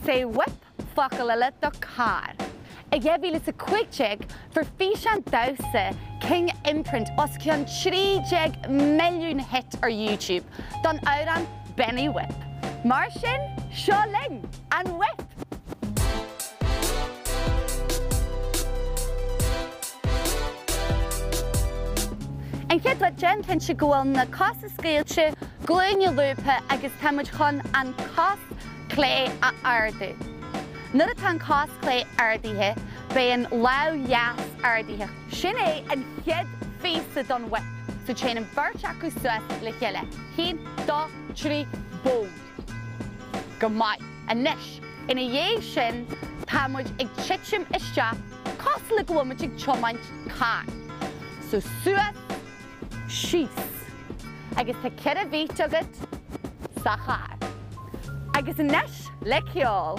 é whip focal eile do carr. I 2015, fuair físeán damhsa King Imprint os cionn 13 milliún hit ar YouTube don amhrán Benny Whip. Mar sin, seo linn, an whip! An chéad rud, déan cinnte go bhfuil na cosa scaoilte, glúine lúbtha agus tá muid chun an cos clé a ardú. Nuair atá an cos clé ardaithe, beidh an lámh dheas ardaithe. Sin é an chéad phíosa don whip. So téann an bheirt acu suas le chéile. Haon, dó, trí, búm. Go maith. Anois, ina dhiaidh sin, tá muid ag titim isteach cosúil le go bhfuil muid ag tiomáint carr. So suas, síos. Agus tá 4 bheat agat sa charr. Agus anois le ceol!